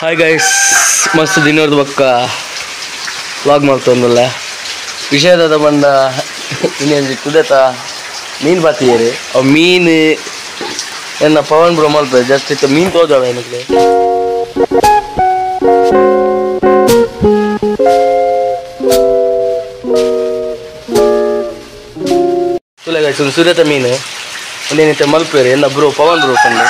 Hi guys, ಮಸ್ತ್ ದಿನದ ಬೊಕ್ಕ ವ್ಲಾಗ್ ಮಾಡ್ತೊಂದುಲ್ಲ. ವಿಷಯದ ಬಂದ ಇನ್ನೊಂಜಿ ತುದೆತ ಮೀನು ಬಾತಿಯರು ಅವು ಮೀನು ಎನ್ನ ಪವನ್ ಬ್ರೋ ಮಲ್ಪೆ ಜಸ್ಟ್ ಇತ್ತ ಮೀನು ತೋಜಾವ ಏನಕ್ಕೆ ತುಲೆ ಗೈಸ್ ಒಂದು ಸುರೇತ ಮೀನು ಒಂದೇನಿತ್ತೆ ಮಲ್ಪೇರು ಎನ್ನ ಬ್ರೋ ಪವನ್ ಬ್ರೋ ಪಂಡು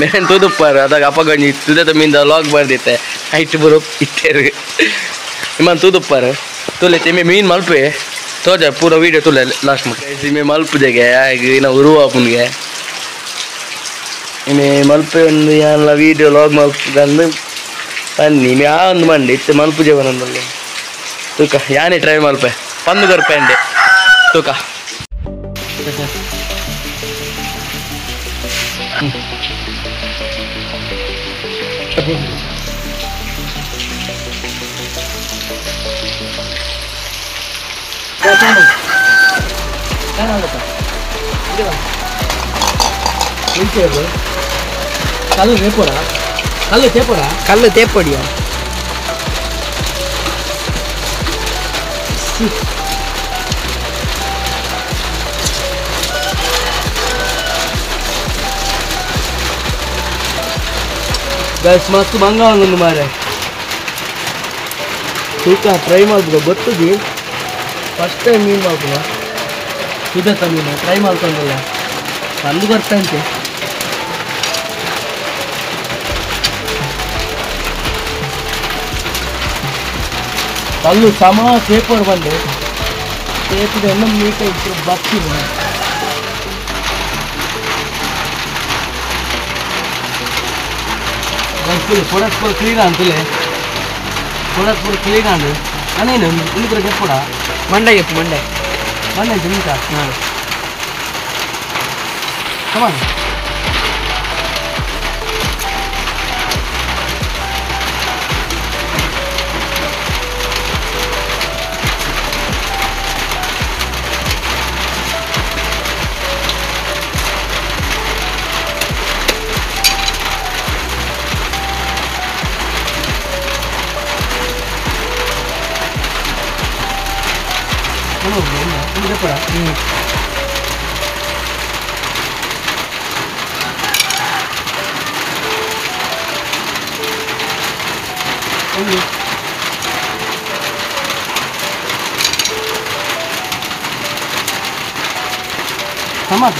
ಮೇನ್ ತೂದುಪ್ಪಾರು ಅದಾಗ ಅಪಗಂಜಿ ತುದೆತ ಮೀನ್ದ ಲಾಗ್ ಬರ್ದಿತ್ತೆ ಐಟ್ ಬ್ರೋ ಇತ್ತೇರು ನಿಮ್ಮನ್ನು ತೂದುಪ್ಪಾರು ತುಲೆ ತಿಮ್ಮೆ ಮೀನು ಮಲ್ಪೆ ತೋಜ ಪೂರ ವೀಡಿಯೋ ತುಲೆ ಲಾಸ್ಟ್ ಮುಟ್ಟ ಇಮೆ ಮಲ್ಪುದೆಗೆ ಇನ್ನ ಉರುವ ಆಪುನ್ಗೆ ಇಮೆ ಮಲ್ಪೆ ಒಂದು ಯಾನ್ಲ ವೀಡಿಯೋ ಲಾಗ್ ಮಲ್ಪುಗಂದು ಬನ್ನಿ ಇಮೆ ಆ ಒಂದು ಮಂಡಿ ಇತ್ತೆ ಮಲ್ಪುಜೆ ಬನ್ನೊಂದಲ್ಲ ತೂಕ ಯಾನೇ ಟ್ರೈ ಮಲ್ಪೆ ಪಂದು ಕೊರ್ಪೆ ಅಂಡೆ ತೂಕ ಕಲ್ಲು ತೇಪೊಡಿಯ ಗೈಸ್ ಮಸ್ತ್ ಬಂಗ ಒಂದು ಮಾರೆ ತೂಕ ಟ್ರೈ ಮಾಡ್ಬೋದು ಗೊತ್ತುಜಿ ಫಸ್ಟ್ ಟೈಮ್ ಮೀನು ಮಾಡ್ಬೋದು ಸುದತ್ತ ಮೀನು ಟ್ರೈ ಮಾಡ್ಕೊಂಡಲ್ಲ ಬಂದು ಬರ್ತಂತೆ ಕಲ್ಲು ಸಮ ಸೇಪರ್ ಬಂದು ಸೇಪಿದ ಎಲ್ಲ ಮೀಟ ಇತ್ತು ಬತ್ತಿ ಕೊಡಕ್ ಪೂರ ಕ್ಲೀನ್ ಅಂತಲೇ ಕೊಡಕ್ ಪೂರ ಕ್ಲೀನ್ ಅಂದು ಅನೇನು ಇಲ್ಲಿ ಪೂರ ಗೆಪ್ಪಡ ಮಂಡೆ ಗೆಪ್ಪು ಮಂಡೆ ಮಂಡೆ ಉಂಟಾ ಹಾಂ ಕಮಾನ್ ಸಮಾಧ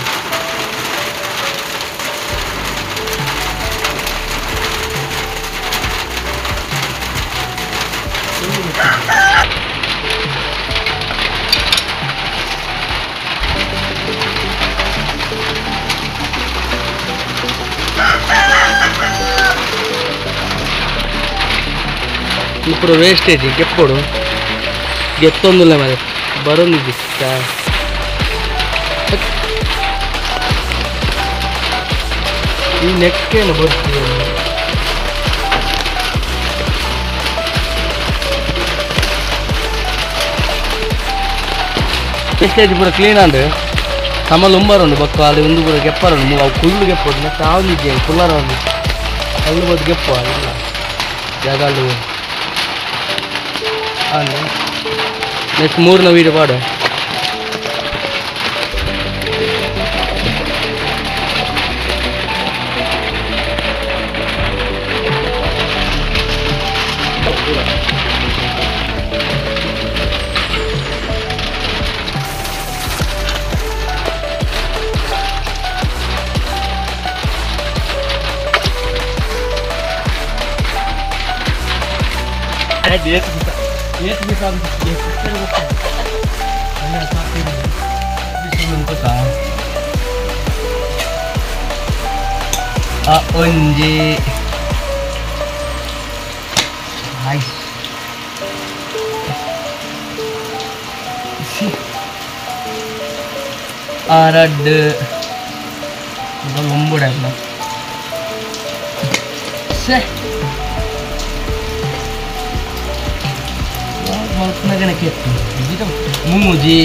ಪೂರ ವೇಸ್ಟೇಜ್ ಗೆಪ್ಪೊಡು ಗೆತ್ತೊಂದುಲ್ಲ ಮರೆ ಬರೊಂದಿದ್ದಿ ಈ ನೆಕ್ಕೇನು ಬರ್ತೀವಿ ವೇಸ್ಟೇಜ್ ಪೂರ ಕ್ಲೀನ್ ಅಂಡ್ ಕಮಲ್ ಉಂಬರುಂಡು ಬೊಕ್ಕ ಅಲ್ಲಿ ಒಂದು ಪೂರ ಗೆಪ್ಪರುಂಡು ಅವು ಕುಲ್ಲು ಗೆಪ್ಪೊಡು ನೆಕ್ಕೆ ಆವೊಂದಿಜ್ಜಿ ಕುಲ್ಲರ ಒಂದು ಅಲ್ಲು ಬದ್ದು ಗೆಪ್ಪು ಇಲ್ಲ ಜಾಗ ಅಲ್ಲಿ ನೆಕ್ಸ್ಟ್ ಮೂರನ ವೀಡಿಯೋ ಪಾಡು ಒಂಜಿ ರಡ್ಡ್ ಒಂಬುಡ ಸೇ ಮೂಜಿ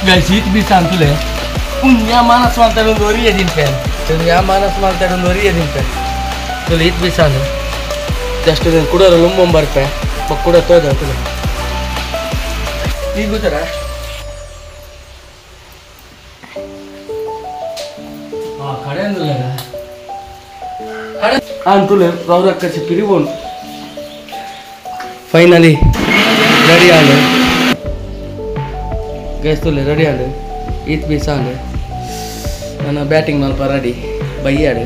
Guys, ಈತ್ ಬೀಸ ಅಂತಲೇ ಯಾ ಮಾನಸ್ ಮಾಲ್ತಾಡ ಒಂದು ಒರಿಯ ತಿನ್ಪೆ ಯಾ ಮಾನಸ್ ಮಾಲ್ತಾಡ ಒಂದು ಒರಿಯ ತಿನ್ಪೆ ತುಲೆ ಈತ್ ಬೀಸ ಅಂದು ಜಸ್ಟ್ ಕುಡೋರು ಲುಂಬೊಂಬರ್ಪೆ ಕೂಡ ತೋದ ತುಲೆ ಈಗ ಗೊತ್ತಾರ ಕಡೆ ಅಂದಿಲ್ಲ ಕಡೆ ಅಂತುಲೆ ರೌರಕ್ಕಸಿ ಪಿರಿಬೋನು ಫೈನಲಿ ರೆಡಿ ಆಂಡ್ ಗೈಸ್ ತುಲೆ ರೆಡಿ ಆಂಡ್ ಈತ್ ಬೀಸ ಆಂಡ್ ನನ್ನ ಬ್ಯಾಟಿಂಗ್ ಮಲ್ಪ ರೆಡಿ ಬೈಯಾಡು.